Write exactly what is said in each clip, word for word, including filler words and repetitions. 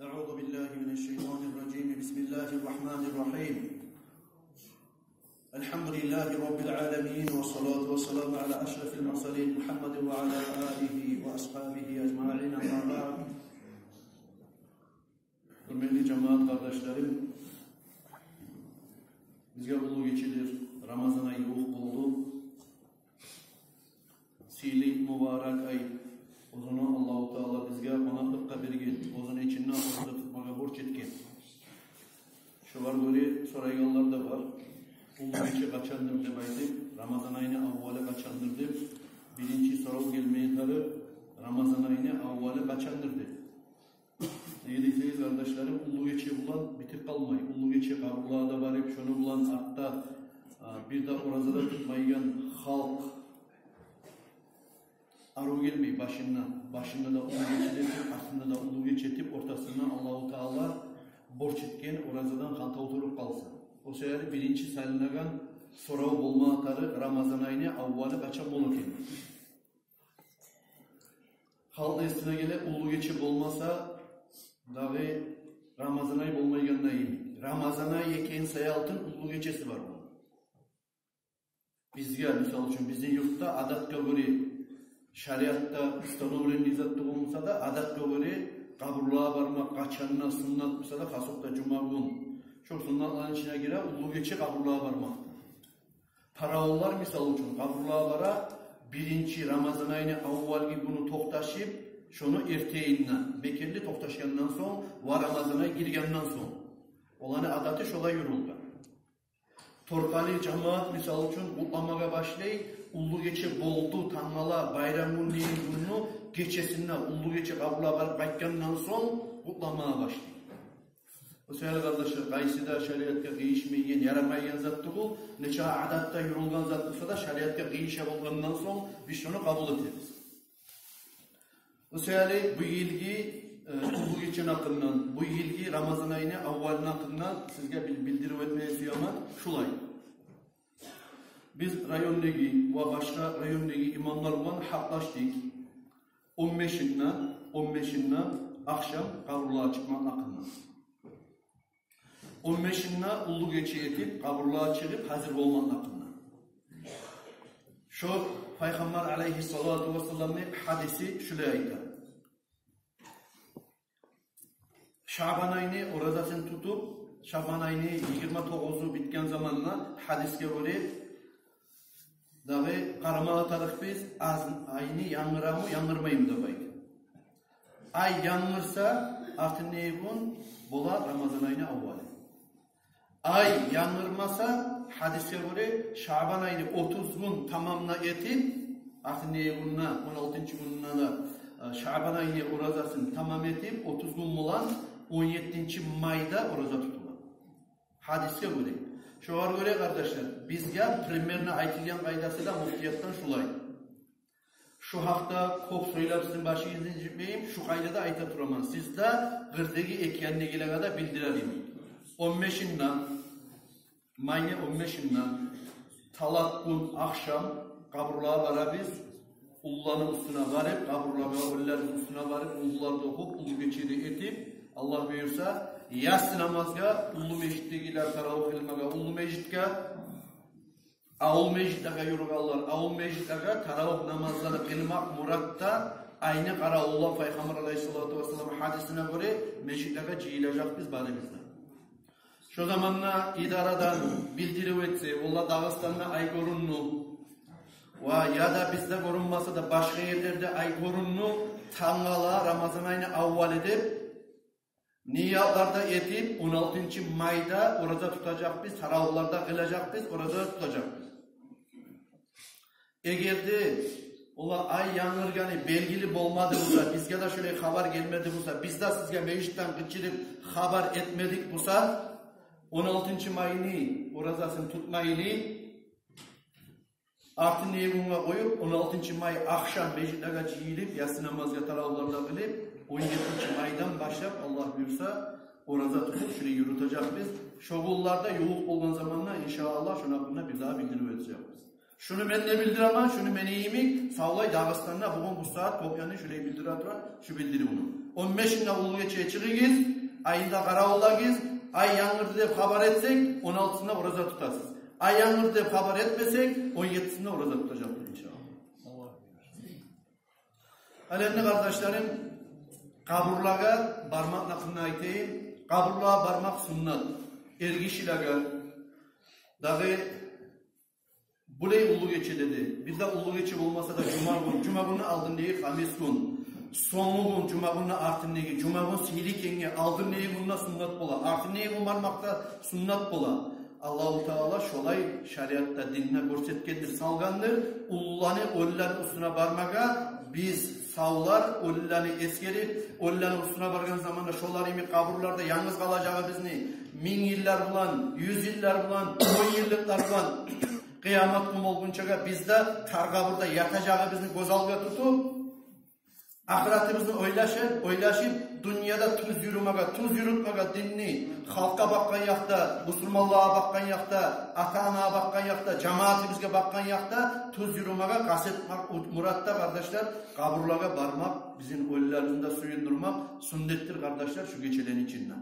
أعوذ بالله من الشيطان الرجيم. بسم الله الرحمن الرحيم. الحمد لله رب العالمين، والصلاة والسلام على أشرف المرسلين محمد وعلى آله وأصحابه أجمعين. أما بعد. Гьюрметли жамаат къардашларым, бизге уллу гечелер, Рамазан ай ювукъ болду. Сыйлы, мубарак ай. Оьзюню Аллагьу Таала бизге къонакълыкъгъа берген, оьзюню ичинде ораза тутмагъа борч этген. Шогъар гёре сорайгъанлар да бар. Уллу гече къачандыр деп айтып, Рамазан айны аввалы къачандыр деп, биринчи сорав гелмеге тарыкъ, Рамазан айны аввалы къачандыр деп. Неге десегиз, къардашларым, уллу гече булан битип къалмай. Уллу гече къабурлагъа да барып, шону булан артда, а, бир де ораза да тутмайгъан халкъ арив гелмей башында. Башында да уллу гече этип, артында да уллу гече этип, ортасында Аллагьу Таала борч этген оразадан хантав туруп къалса. О себепли биринчи салынагъан сорав болмагъа тарыкъ, Рамазан айны аввалы къачан бола экен? Халкъны эсине геле, уллу гече болмаса, дагъы Рамазан ай болмайгъанда йимик. Рамазан ай экен саялтын уллу гечеси бар муну. Бизге, мисал учун, бизин юртда адатгъа гёре, шариатда установленный зат тюгюл буса да, адатгъа гёре къабурлагъа бармакъ къачан да суннат буса да, хасокъда жума гюн. Шо суннатланы ичине гире уллу гече къабурлагъа бармакъ. Таравуллар, мисал учун, къабурлагъа бара, биринчи Рамазан айны аввалгъы гюню токъташып, шону эртегине мекенли токъташгъандан сонг ва Рамазан ай гиргенден сонг. Оланы адаты шолай юрюлген. Торкъали жамаат, мисал учун, къутламагъа башлай, уллу гече болду, тангала, байрам гюн деген гюнню гечесинде, уллу гече къабурлагъа барып къайтгъандан сонг къутламагъа башлай. О себепли, къардашлар, къайсы да шариатгъа къыйышмайгъан, ярамайгъан зат тюгюл, нече адатда юрюлген зат буса да, шариатгъа къыйыша болгъандан сонг биз шону къабул этебиз. О себепли бу йылгъы, э, уллу гечени гьакъындан, бу йылгъы Рамазан айны аввалыны гьакъындан сизге бил-, билдирив этмеге сюемен шулай. Биз райондагъы ва башгъа райондагъы имамлар булан гьакълашдыкъ. Он бешинде, он бешинде ахшам къабурлагъа чыкъмакъ гьакъындан. Он бешинде уллу гече этип, къабурлагъа чыгъып, гьазир болмакъ гьакъындан. Шо Пайхаммар алайгьиссалату вассаламны гьадиси шулай айта. Шабан айны оразасын тутуп, Шабан айны йигирма тогъузу битген заманда, гьадисге гёре, дагъы къарамагъа тарыкъ биз, аз-, айны янгырамы, янгырмаймы деп айта. Ай янгырса, артындагъы гюн бола Рамазан айны аввалы. Ай янгырмаса, гьадисге гёре, Шабан айны отуз гюн тамамына этип, артындагъы гюнде, он алтынчы гюнюнде де, э, Шабан айны оразасын тамам этип, отуз гюн булан он еттинчи майда ораза тутула. Гьадисге гёре. Шогъар гёре, къардашлар, бизге примерно айтылгъан къайдасы да муфтиятдан шулай. Шу гьакъда кёп сёйлеп сизин башыгъызны жибмейим, шу къайдада айта тураман. Сиз де къырдагъы, эки яндагъылагъа да билдирейим. Он бешинде, майны он бешинде, талат гюн ахшам къабурлагъа барабыз. Уллуланы уьстюне барып, къабурлагъа, оьлюлени уьстюне барып, уллулар да охуп, уллу гече де этип, Аллагь буюрса, яссы намазгъа уллу межитдегилер, таравигь къылмагъа уллу межитге, авул межитлеге юрюгенлер авул межитлеге, таравигь намазланы къылмакъ муратда, айны къаравуллап, Пайхаммар алайгьиссалату вассалам гьадисине гёре, межитлеге жыйылажакъбыз барыбыз да. Шо заманда идарадан билдирив этсе, валлагь, Дагъыстанда ай гёрюндю, ва яда бизде гёрюнмесе де, башгъа ерлерде ай гёрюндю, тангала Рамазан айны аввалы деп, ниятлар да этип, он алтынчы майда ораза тутажакъбыз, таравигьлер де къылажакъбыз, ораза да тутажакъбыз. Эгер де, валлагь, ай янгыргъаны белгили болмады буса, бизге де шолай хабар гелмеди буса, биз де сизге межитден къычырып хабар этмедик буса, он алтынчы майны оразасын тутмайлы, артындагъы гюнге къоюп, он алтынчы май ахшам межитлеге жыйылып, яссы намазгъа, таравигьлер де къылып, он еттинчи майдан башлап, Аллагь буюрса, ораза тутуп, шуну юрютежекбиз. Шо гюнлерде ювукъ болгъан заманда, иншааллагь, шону гьакъында бирдагъы билдирив этежекбиз. Шуну мен де билдиремен, шуну мени йимик савлай Дагъыстанда бугюн бу сагьат кёп яны шулай билдире тура шу билдиривню. Он бешинде уллу гечеге чыгъыгъыз, айында къаравуллагъыз, ай янгырды деп хабар этсек, он алтысында ораза тутасыз. Ай янгырды деп хабар этмесек, он еттисинде ораза тутажакъбыз, иншааллагь. Гьали энни, къардашларым, къабурлагъа бармакъны гьакъында айтайым. Къабурлагъа бармакъ суннат. Эргишилеге дагъы булай уллу гече деди. Бизде уллу гече болмаса да, жума гюн, жума гюнню алдындагъы хамис гюн, сонгу гюн, жума гюнню артындагъы жума гюн сыйлы экенге, алдындагъы гюнде суннат бола, артындагъы гюн бармакъ да суннат бола. Аллагьу Таала шолай шариатда, динде гёрсетгендир, салгъандыр. Уллуланы, оьлюлени уьстюне бармагъа, биз, савлар, оьлюлени эсгерип, оьлюлени уьстюне баргъан заманда шолар йимик къабурларда янгыз къалажагъыбызны, минг йыллар булан, юз йыллар булан, он йыллыкълар булан, къыямат гюн болгъунчагъа биз де тар къабурда ятажагъыбызны гёз алгъа тутуп, ахыратыбызны ойлашып, ойлашып, дюньяда тюз юрюмеге, тюз юрютмеге динни, халкъгъа бакъгъан якъда, бусурманлагъа бакъгъан якъда, ата-анагъа бакъгъан якъда, жамаатыбызгъа бакъгъан якъда тюз юрюмеге къаст этмек муратда, къардашлар, къабурлагъа бармакъ, бизин оьлюлерибизни де сююндюрмек суннатдыр, къардашлар, шу гечелени ичинде.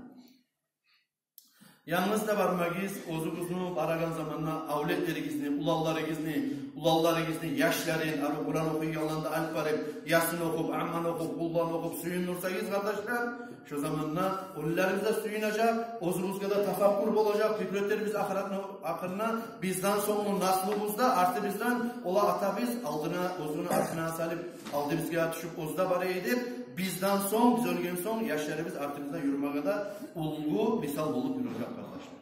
Янгыз да бармагъыз, оьзюгюзню барагъан заманда авлетлеригизни, уланларыгъызны, уланларыгъызны яшларын, арив Къуран охуйгъанланы да алып барып, Ясин охуп, Амманы охуп, Къулгьуны охуп сююндюрсегиз, къардашлар, шо заманда оьлюлерибиз де сююнежек, оьзюбюзге де тафаккур болажакъ, пикру этербиз ахыратны гьакъында, бизден сонггъу наслубуз да, артыбыздан, ола атабыз алдына, оьзюню артына салып, алдыбызгъа тюшюп, оьзю де бара эди деп, бизден сонг, биз оьлген сонг, яшларыбыз артыбыздан юрюмеге де уьлгю, мисал болуп юрюжек, къардашлар.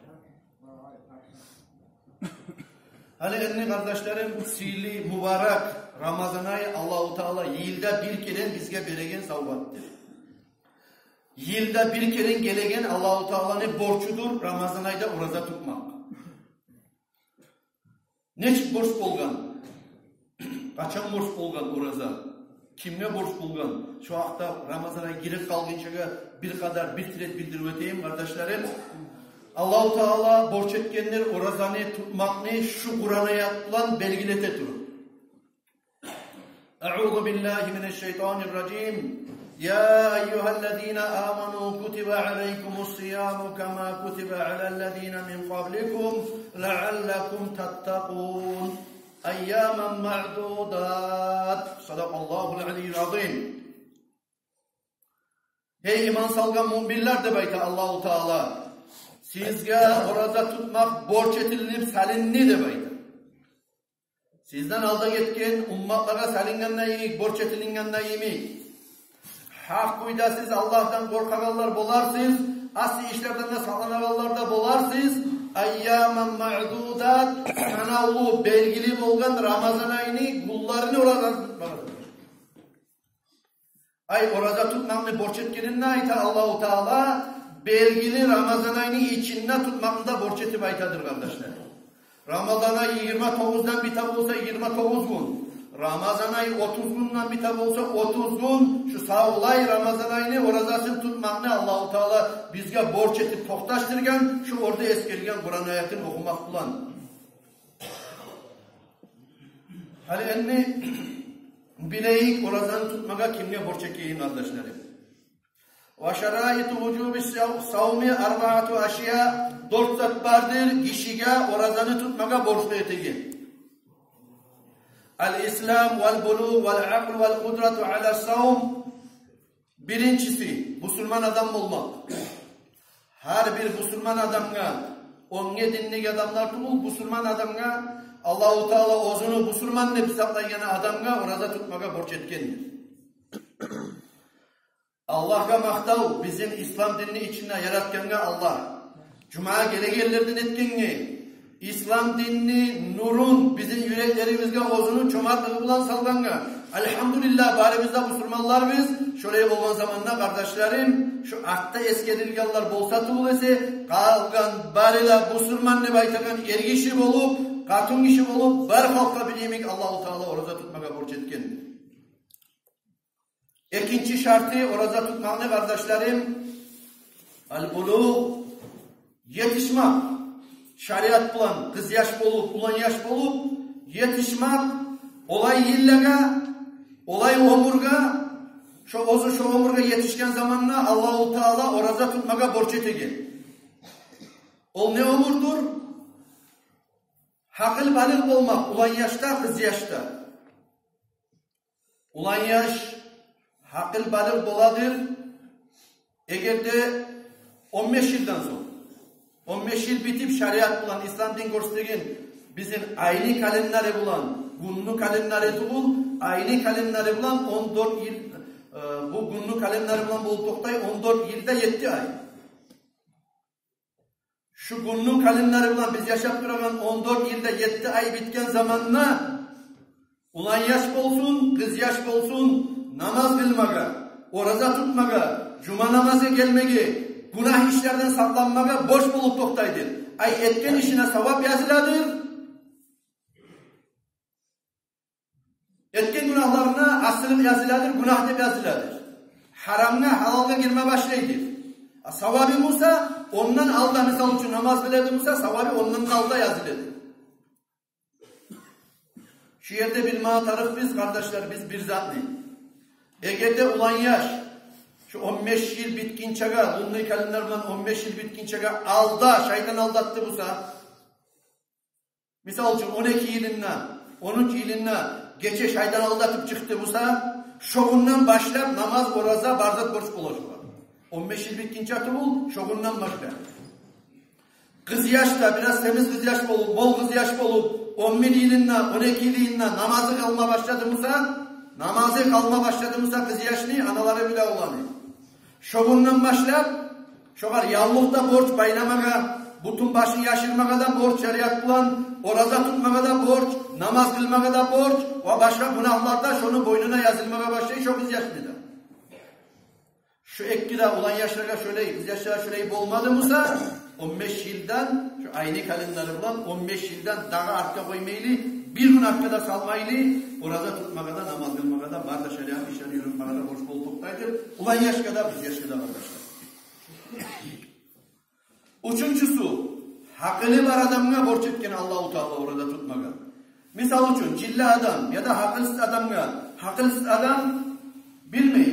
Гьали энни, къардашларым, сыйлы, мубарак Рамазан ай Аллагьу Таала йылда бир керен бизге береген савгъатдыр. Йылда бир керен гелеген Аллагьу Тааланы борчудур Рамазан айда ораза тутмакъ. Нечик борч болгъан? Къачан борч болгъан ораза? Кимге борч болгъан? Шо гьакъда Рамазан ай гирип къалгъынчагъа бир къадар, бир тирет билдирип оьтейим, къардашларым. Аллагьу Таала борч этгендир оразаны тутмакъны шу Къуран аят булан белгили эте туруп. أعوذ بالله من الشيطان الرجيم. يا أيها الذين آمنوا كتب عليكم الصيام كما كتب على الذين من قبلكم لعلكم تتقون. أياما معدودات. صدق الله العلي العظيم. Гьей иман салгъан муъминлер, деп айта Аллагьу Таала, сизге ораза тутмакъ борч этилинип салынды, деп айта. Сизден алда гетген умматлагъа салынгъанда йимик, борч этилингенде йимик. Гьакъ кюйде сиз Аллагьдан къоркъагъанлар боларсыз, асси ишлерден де сакъланагъанлар да боларсыз. Айяман маъдудат, санавлу, белгили болгъан Рамазан айны гюнлерини ораза тутмагъа. Ай, ораза тутмакъны борч этгенин де айта Аллагьу Таала, белгили Рамазан айны ичинде тутмакъны да борч этип айтадыр, къардашлар. Рамазан ай йигирма тогъуздан бите болса, йигирма тогъуз гюн. Рамазан ай отуз гюнден бите болса, отуз гюн. Шу савлай Рамазан айны оразасын тутмакъны Аллагьу Таала бизге борч этип токъташдыргъан, шу орда эсгерилген Къуран аятын охумакъ булан. Гьали энни билейик, оразаны тутмагъа кимге борч экенин, къардашларым. Ва шараиту вужуби сав-, савми арбаату ашия, дёрт зат бардыр гишиге оразаны тутмагъа борчлу этеген. Ал-ислам вал булугъ вал акълу вал къудрату ала савм. Биринчиси, бусурман адам болмакъ. Гьар бир бусурман адамгъа, оьнге диндеги адамлар тюгюл, бусурман адамгъа, Аллагьу Таала оьзюню бусурман деп санайгъан адамгъа ораза тутмагъа борч этгендир. Аллагьгъа макътав, бизин ислам динни ичинде яратгъангъа Аллагь. Жумагъа гелегенлерден этгенге, ислам динни нурун бизин юреклерибизге оьзюню чомартлыгъы булан салгъангъа. Альгьамдулиллагь, барыбыз да бусурманларбыз. Шолай болгъан заманда, къардашларым, шу артда эсгерилгенлер болса тюгюл эсе, къалгъан бары да бусурман деп айтагъан эргиши болуп, къатынгиши болуп, бар халкъгъа бир йимик Аллагьу Таала ораза тутмагъа борч этген. Экинчи шарты ораза тутмакъны, къардашларым, ал-булугъ, етишмек. Шариат булан къыз яш болуп, улан яш болуп етишмек, олай йыллагъа, олай оьмюрге, Шо оьзю шо оьмюрге етишген заманда Аллагьу Таала ораза тутмагъа борч этеген. Ол не оьмюрдюр? Гьакъылбалыкъ болмакъ улан яшда, къыз яшда. Улан яш гьакъылбалыкъ боладыр, эгер де он беш йылдан сонг, он беш йыл битип, шариат булан, ислам дин гёрсетеген бизин айны календары булан, гюнню календары тюгюл, айны календары булан он дёрт йыл, э, бу гюнню календары булан болуп токътай он дёрт йылда етти ай. Шу гюнню календары булан биз яшап турагъан он дёрт йылда етти ай битген заманда улан яш болсун, къыз яш болсун, намаз къылмагъа, ораза тутмагъа, жума намазгъа гелмеге, гюнагь ишлерден сакъланмагъа борч болуп токътайдыр. Ай этген ишине савап языладыр. Этген гюнагьларына асилик языладыр, гюнагь деп языладыр. Гьарамгъа, гьалалгъа гирме башлайдыр. А савабы буса, ондан алда, мисал учун, намаз къылады буса, савабы ондан да алда языладыр. Шу ерде билмеге тарыкъ биз, къардашлар, биз бир затны. Эгер де улан яш шу он беш йыл битгинчеге, лунный календар булан он беш йыл битгинчеге алда шайтан алдатды буса, мисал учун, он эки йылында, он уьч йылында гече шайтан алдатып чыкъды буса, шо гюнден башлап намаз, ораза, бар зат борч болажакъ. Он беш йыл битгинче тюгюл, шо гюнден башлап. Къыз яш да, бираз семиз къыз яш болуп, мол къыз яш болуп, он бир йылында, он эки йылында намазы къалма башлады буса, намазы къалма башлады буса къыз яшны, аналары биле оланы. Шо гюнден башлап шогъар явлукъ да борч байламагъа, бютюн башын яшырмагъа да борч шариат булан, ораза тутмагъа да борч, намаз къылмагъа да борч, ва башгъа гюнагьлар да шону бойнуна язылмагъа башлай шо къыз яшны да. Шу эки де улан яшлагъа шолай, къыз яшлагъа шолай болмады буса, он беш йылдан, шу айны календары булан он беш йылдан дагъы артгъа къоймайлы, бир гюн артгъа да салмайлы, ораза тутмагъа да, намаз къылмагъа да, бар да шариат ишлени юрютмеге де борч болуп токътайдыр. Улан яшгъа да, къыз яшгъа да, къардашлар. Уьчюнчюсю, гьакъылы бар адамгъа борч этген Аллагьу Таала ораза тутмагъа. Мисал учун, жинли адам яда гьакъылсыз адамгъа, гьакъылсыз адам билмей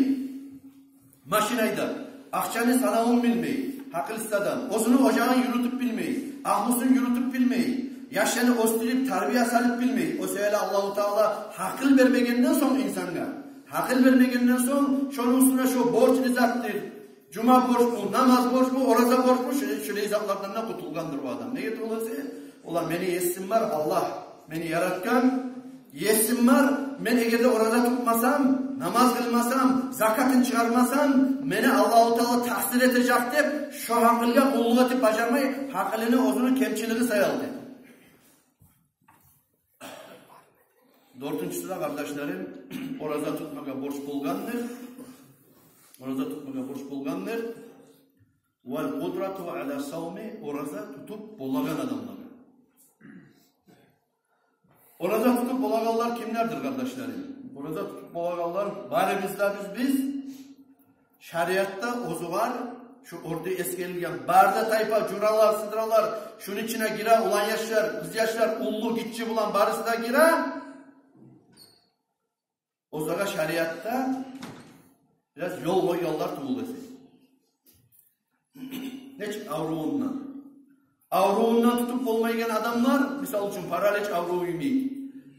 машин айдап, акъчаны санавун билмей, гьакъылсыз адам, оьзюню ожагъын юрютюп билмей, агьлюсюн юрютюп билмей, яшланы оьсдюрюп, тарбия салып билмей. О саялы Аллагьу Таала гьакъыл бермегенден сонг инсангъа, гьакъыл бермегенден сонг шону уьстюне шо борчлу затдыр. Жума борчму, намаз борчму, ораза борчму, шулай, шулай затлардан да къутулгъандыр о адам. Неге тюгюл эсе, олар: «Мени есим бар, Аллагь, мени яратгъан есим бар. Мен эгер де ораза тутмасам, намаз къылмасам, закатын чыгъармасам, мени Аллагьу Таала тахсир этежек», — деп, шо гьакъылгъа къуллукъ этип бажармай, гьакъылыны оьзюню кемчилиги саялы. Дёртюнчюсю де, къардашларым, ораза тутмагъа борч болгъандыр. Ораза тутмагъа борч болгъандыр. Вал къудрату ала савми, ораза тутуп болагъан адамлагъа. Ораза тутуп болагъанлар кимлердир, къардашларым? Ораза тутуп болагъанлар барыбыз да биз, биз. Шариатда оьзюгер шу орта эсгерилген бар да тайпа журалар, сыдралар, шуну ичине гире улан яшлар, къыз яшлар, уллу, гиччи булан барысы да гире. Оьзюгер шариатда бираз ёл къойгъанлар тюгюл эсе. Нечик? Аврувундан. Аврувундан тутуп болмайгъан адамлар, мисал учун, паралич авруву йимик,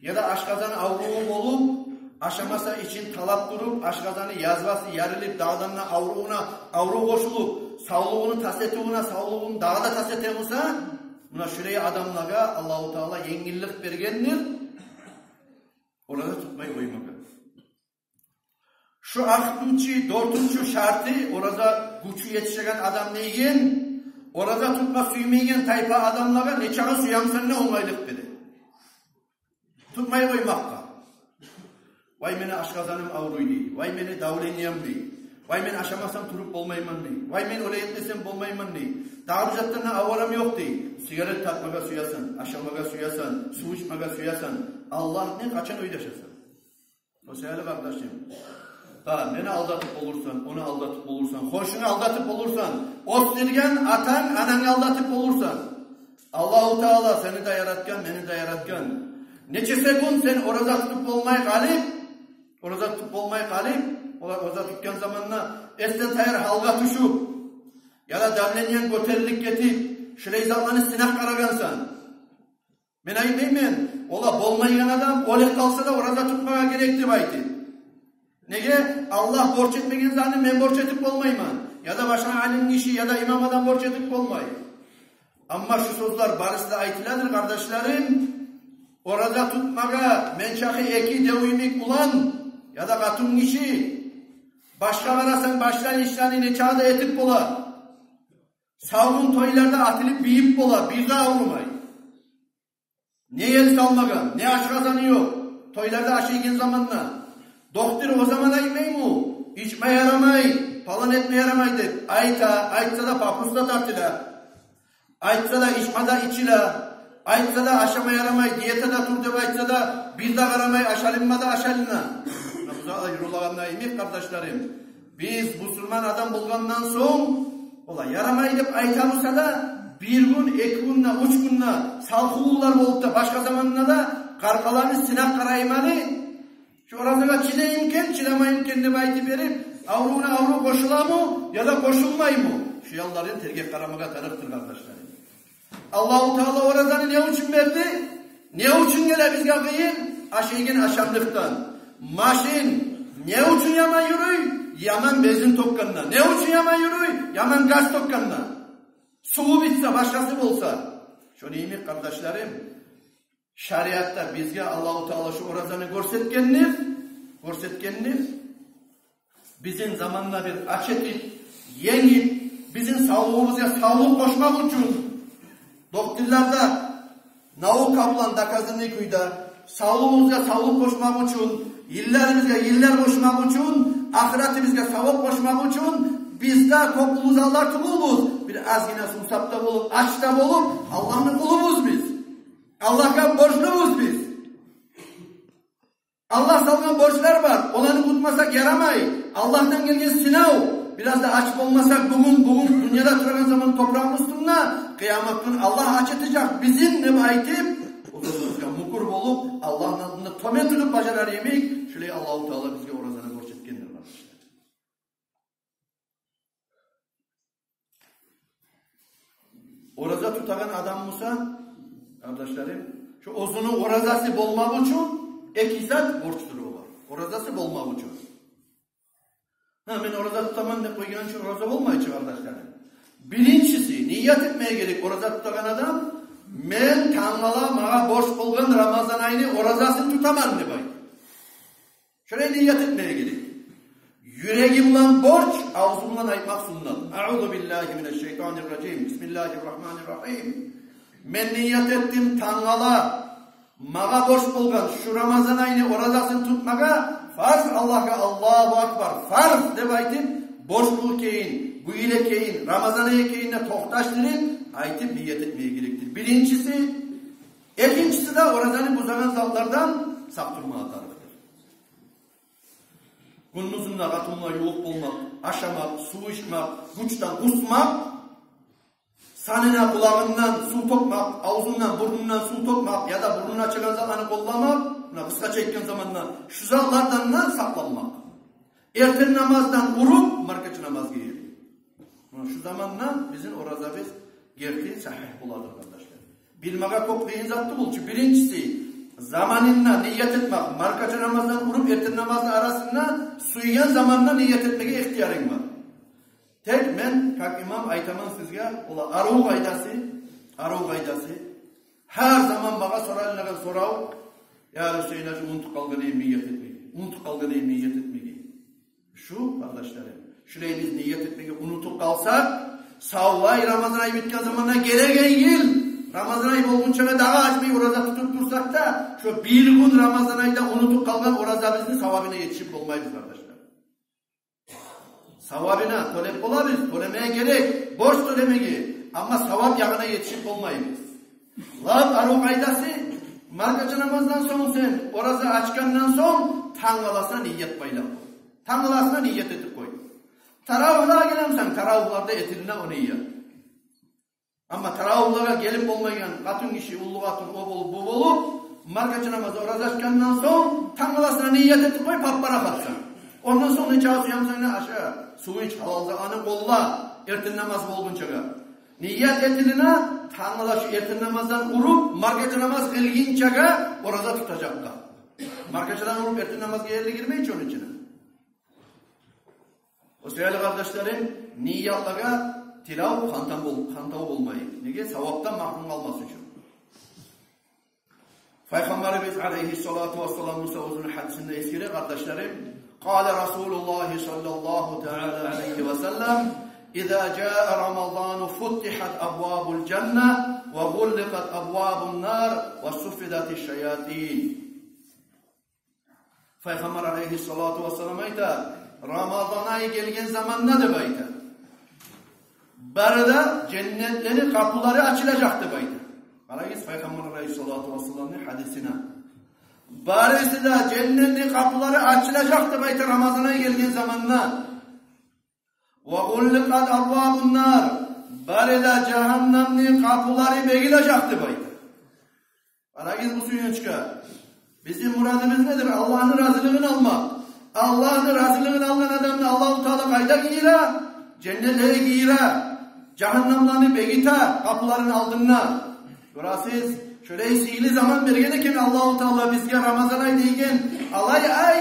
яда ашкъазан авруву болуп, ашамаса ичин талап туруп, ашкъазаны язвасы ярылып, дагъыдан да аврувуна аврув къошулуп, савлугъуну тас этивине савлугъун дагъы да тас эте буса, муна шулай адамлагъа Аллагьу Таала енгиллик бергендир ораза тутмай къоймагъа. Шу алтынчы, дёртюнчю шарты, ораза гючю етишеген адам дейген, ораза тутма сюймейген тайпа адамлагъа нечакъы сюемсен де онгайлыкъ бере тутмай къоймакъгъа. «Вай, мени ашкъазаным авруй», — дей, «вай, мени давлением», — дей, «вай, мен ашамасам туруп болмайман», — дей, «вай, мен олай этмесем болмайман», — дей, «дагъы бир затдан да аварам ёкъ», — дей. Сигарет тартмагъа сюесен, ашамагъа сюесен, сув ичмеге сюесен, Аллагьны къачан ойлашасан? О саялы, къардашым, да, мени алдатып болурсан, ону алдатып болурсан, хоншуну алдатып болурсан, оьсдюрген атанг, анангны алдатып болурсан. Аллагьу Таала сени де яратгъан, мени де яратгъан. Нечесе гюн сен ораза тутуп болмай къалып, ораза тутуп болмай къалып, Олар ораза тутгъан заманда эсден тайар гьалгъа тюшюп, яда давлениянг гётерилип гетип, шулай затланы сынап къарагъансан. Мен айтмайман, олай болмайгъан адам оьлюп къалса да ораза тутмагъа герек деп айтып. Неге? Аллагь борч этмеген затны мен борч этип болмайман. Яда башгъа алим гиши, яда имам адам борч этип болмай. Амма шу сёзлер барысы да айтыладыр, къардашларым. Ораза тутмагъа мен чакъы эки дев йимик улан яда къатын гиши, башгъа къарасанг, башдан ишлени нечакъы да этип бола. Сав гюн тойларда атылып бийип бола, бир де аврумай. Не ел салмагъан, не ашкъазаны ёкъ. Тойларда ашайгъан заманда. Доктор о заман айтмаймы, ичме ярамай, палан этме ярамай деп? Айта, айтса да папирус да тартыла. Айтса да ичме де ичиле. Айтса да ашама ярамай, диетада тур деп айтса да, бир де къарамай, ашалынма да ашалына. Муна бу затла юрюлеген йимик, къардашларым. Биз бусурман адам болгъандан сонг, олай ярамай деп айта буса да, бир гюн, эки гюн де, уьч гюн де, салкъын гюнлер болуп да, башгъа заманда да къаркъараны сынап къарайман. Шу оразагъа чыдайым экен, чыдамайым экен деп айтып берип, аврувуна аврув къошуламы яда къошулмаймы? Шу ялларын тергеп къарамагъа тарыкъдыр, къардашларым. Аллагьу Таала оразаны не учун берди? Не учун геле бизге къыйын? Ашайгъан ашамлыкъдан. Машин не учун яман юрюй? Яман бензин тёкгенде. Не учун яман юрюй? Яман газ тёкгенде. Суву битсе, башгъасы болса. Шону йимик, къардашларым, шариатда бизге Аллагьу Таала шу оразаны гёрсетгендир, гёрсетгендир. Бизин заманда бир ач этип, енгип, бизин савлугъубузгъа савлукъ къошмакъ учун, докторлар да наука булан доказанный кюйде, савлугъубузгъа савлукъ къошмакъ учун, йылларыбызгъа йыллар къошмакъ учун, ахыратыбызгъа савап къошмакъ учун, биз де кёп уллу затлар тюгюлбюз. Бир азгъына сувсап да болуп, ач да болуп, Аллагьны къулубуз биз. Аллагьгъа борчлубуз биз. Аллагь салгъан борчлар бар. Оланы унутмасакъ ярамай. Аллагьдан гелген сынав. Бираз да ач болмасакъ, бугюн, бугюн дюньяда турагъан заман топурагъыбыз уьстюнде, къыямат гюн Аллагь ач этежек бизин деп айтып, о сёзюбюзге мюкюр болуп, Аллагьны алдында тёбе тутуп бажарар йимик, шулай Аллагьу Таала бизге оразаны борч этгендир, къардашлар. Ораза тутагъан адам буса, къардашларым, шу оьзюню оразасы болмакъ учун эки зат борчдур огъар. Оразасы болмакъ учун. Гьа, мен ораза тутаман деп къойгъан учун ораза болмай чы, къардашларым. Биринчиси, ният этмеге герек ораза тутагъан адам: «Мен тангала магъа борч болгъан Рамазан айны оразасын тутаман», – деп айтып. Шолай ният этмеге герек. Юреги булан борч, авзу булан айтмакъ суннат. Аузу биллагьи минаш-шайтанир-ражим. Бисмиллагьир-рагьманир-рагьим. Мен ният этдим тангала магъа борч болгъан шу Рамазан айны оразасын тутмагъа, фарз Аллагьгъа, Аллагьу акбар, фарз деп айтып, борчлукъ экенин, бу йыл экенин, Рамазан ай экенин де токъташдырып айтып ният этмеге герекдир. Биринчиси. Экинчиси де, оразаны бузагъан затлардан сакъ турмагъа тарыкъдыр. Гюндюзюнде къатынына ювукъ болмакъ, ашамакъ, сув ичмек, гючден къусмакъ, санына, къулагъындан сув тёкмек, авзундан, бурнундан сув тёкмек яда бурнун ачагъан затланы къолламакъ, муна къысгъача айтгъан заманда шу затлардан да сакъланмакъ. Эртен намаздан уруп маркача намазгъа ерли. Муна шу заманда бизин оразабыз герти сагьигь боладыр, къардашлар. Билмеге кёп къыйын затды бу чу. Биринчиси, заманында ният этмек, маркача намаздан уруп эртен намазны арасында, сюйген заманда ният этмеге ихтиярынг бар. Тек мен, как имам, айтаман сизге, олай арив къайдасы, арив къайдасы. Гьар заман магъа соралынагъан сорав: «Я Гьюсейн гьажи, унутуп къалгъан эдим ният этмеге. Унутуп къалгъан эдим ният этмеге». Шу, къардашларым, шулай биз ният этмеге унутуп къалсакъ, савлай Рамазан ай битген заманда гелеген йыл Рамазан ай болгъунчагъа дагъы ачмай ораза тутуп турсакъ да, шо бир гюн Рамазан айда унутуп къалгъан оразабызны савабына етишип болмайбыз, къардашлар. Савабына тёлеп болабыз, тёлемеге герек, борч тёлемеге, амма савап ягъына етишип болмайбыз. Лап арив къайдасы, маркача намаздан сонг сен, ораза ачгъандан сонг, тангаласына ният байлап къой. Тангаласына ният этип къой. Таравигьлеге гелемисен, таравигьлерде этилине о ният. Амма таравигьлеге гелип болмайгъан къатын гиши, уллу къатын, о болуп, бу болуп, маркача намазда ораза ачгъандан сонг тангаласына ният этип къоюп, паппара къатса. Ондан сонг нечакъы сюе буса да аша, сув ич, гьалал затны къолла, эртен намаз болгъунчагъа. Ният этилине, тангала шу эртен намаздан уруп, маркача намаз къылгъынчагъа ораза тутажакъгъа. Маркачадан уруп эртен намазгъа ерли гирмей чи ону ичине. О саялы, къардашларым, ниятлагъа тилав, хантав бол-, хантав болмайыкъ. Неге? Савапдан магьрюм къалмас учун. Пайхаммарыбыз алайгьиссалату вассалам буса оьзюню гьадисинде эсгере, къардашларым: قال رسول الله صلى الله تعالى عليه وسلم: إذا جاء رمضان فتحت أبواب الجنة وغلقت أبواب النار وصفدت الشياطين. Пайхаммар алайгьиссалату вассалам айта: «Рамазан ай гелген заманда, — деп айта, — бары да женнетлени къапулары ачылажакъ», — деп айта. Къарагъыз Пайхаммар алайгьиссалату вассаламны гьадисине. «Барысы да женнетни къапулары ачылажакъ, — деп айта, — Рамазан ай гелген заманда. وغلقت أبواب النار, бары да жагьаннамны къапулары бегилежек», — деп айта. Къарагъыз бу сююнчге. Бизин мурадыбыз недир? Аллагьны разилигин алмакъ. Аллагьны разилигин алгъан адамны Аллагьу Таала къайда гийире? Женнетлеге гийире. Жагьаннамланы бегите къапуларыны алдында. Гёресиз, шолай сыйлы заман берген экен Аллагьу Таала бизге, Рамазан ай деген алай ай.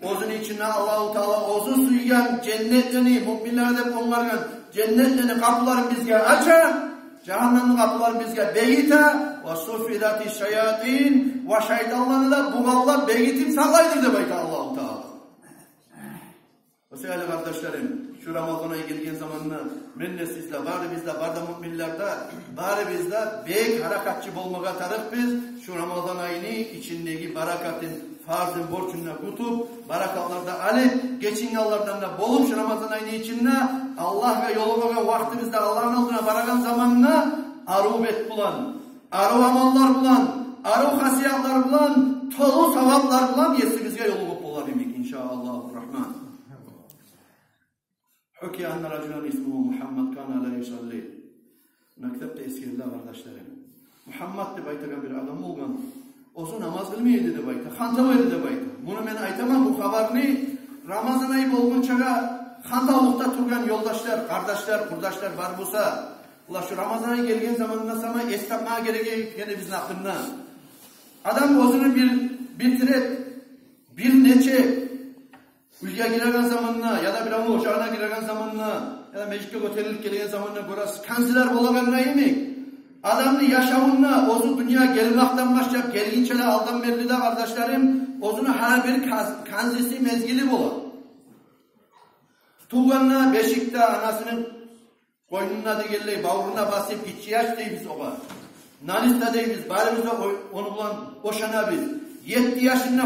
Оьзюню ичинде Аллагьу Таала оьзю сюйген женнетлени, муъминлеге деп онгаргъан женнетлени къапуларын бизге ача, жагьаннамны къапуларын бизге бегите. وصفدت الشياطين, ва шайтанланы да бугъавлап, бегитип сакълайдыр деп айта Аллагьу Таала. О саялы, къардашларым, шу Рамазан ай гелген заманда мен де, сиз де, барыбыз да, бары да муъминлер де, барыбыз да бек гьаракатчы болмагъа тарыкъбыз. Шу Рамазан айны ичиндеги баракатын, фарзын, борчун да кютюп, баракатлар да алып, гечингенлерден де болуп, шу Рамазан айны ичинде Аллагьгъа ёлугъагъан вакътибизде, Аллагьны алдына барагъан заманда арив бет булан, арив амаллар булан, арив хасиятлар булан, толу саваплар булан Есибизге ёлугъуп болар йимик, иншааллагьу рагьман. حكي أن رجلا اسمه محمد كان لا يصلي. Муна китапда эсгериле, къардашларым. Мугьаммат деп айтагъан бир адам болгъан. Оьзю намаз къылмай эди деп айта, хантав эди деп айта. Муну мен айтаман, бу хабарны, Рамазан ай болгъунчагъа хантавлукъда тургъан ёлдашлар, къардашлар, къурдашлар бар буса, олар шу Рамазан ай гелген заманда сама эс тапмагъа герек экен бизин гьакъында. Адам оьзюню бир битирип, бир нече уьйге гиреген заманда, яда биревню ожагъына гиреген заманда, яда межитге гётерилип гелген заманда гёресиз, канзилер болагъан йимик. Адамны яшавунда, оьзю дюньягъа гелмекден башлап гелгинче де алдан берли де, къардашларым, оьзюню гьар бир каз-, канзиси, мезгили бола. Тувгъанда бешикде анасыны къойнунда дегенлей, бавруна басып, гиччи яш дейбиз огъар. Нан иста дейбиз, барыбыз да ой-, ону булан ошанабыз. Етти яшында